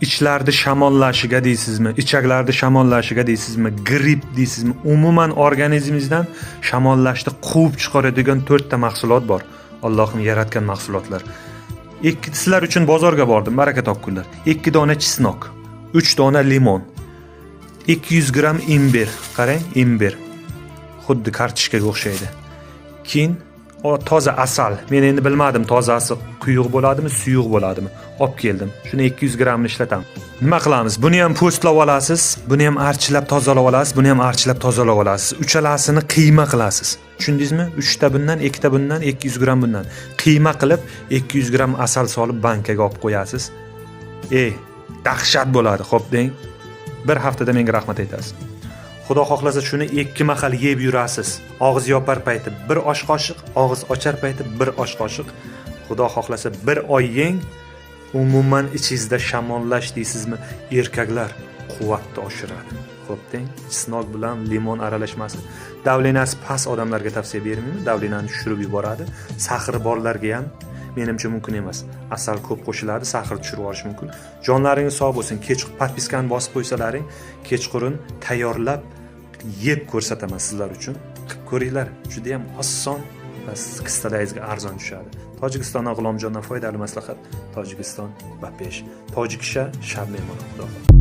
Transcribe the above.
Ichlarni shamollashiga deysizmi, ichaklarni shamollashiga deysizmi, gripp deysizmi, umuman organizmingizdan shamollashni quvib chiqaradigan 4 ta mahsulot bor. Allohim yaratgan mahsulotlar. Ikki sizlar uchun bozorga bordim, baraka topkunlar. 2 dona чеснок, 3 dona limon, 200 gramm imbir. Qarang, imbir. Xuddi kartoshkaga o'xshaydi. Keyin toza asal. Men endi bilmadim, tozasi quyuq bo'ladimi, suyuq bo'ladimi. Olib keldim. Shuni 200 grammini ishlataman. Nima qilamiz? Buni ham po'stlab olasiz, buni ham archilab tozalab olasiz, buni ham archilab tozalab olasiz. Uchalasini qiyma qilasiz. Tushundingizmi? 3 ta bundan, 2 ta bundan, 200 gramm bundan. Qiyma qilib 200 gramm asal solib bankaga olib qo'yasiz. Ey, dahshat bo'ladi, xo'p deng. Bir haftada menga rahmat aytasiz. Xudo xohlasa shuni 2 mahal yeb yurasiz. Og'iz yopar payti bir osh qoshiq, og'iz ochar payti bir osh qoshiq. Xudo xohlasa bir oy yeng, umuman ichingizda shamollash deysizmi, erkaklar quvvatni oshiradi. Xo'p deng, чеснок bilan limon aralashmasi. Давления si past odamlarga tavsiya bermayman, давления ni tushirib yuboradi. Сахар i borlarga ham menimcha mumkin emas. Asal ko'p qo'shiladi, сахар tushirib yuborishi mumkin. Jonlaringiz sog' bo'lsin. Kech подписка ni bosib qo'ysalaring, kechqurun tayyorlab yeb ko'rsataman sizlar uchun. Qilib ko'ringlar, juda ham oson va kissalaringizga arzon tushadi. Tojikistondan G'ulomjondan foydali maslahat. Tojikiston va pesh. Tojikisha shab mehmon, Xudo xohlasa.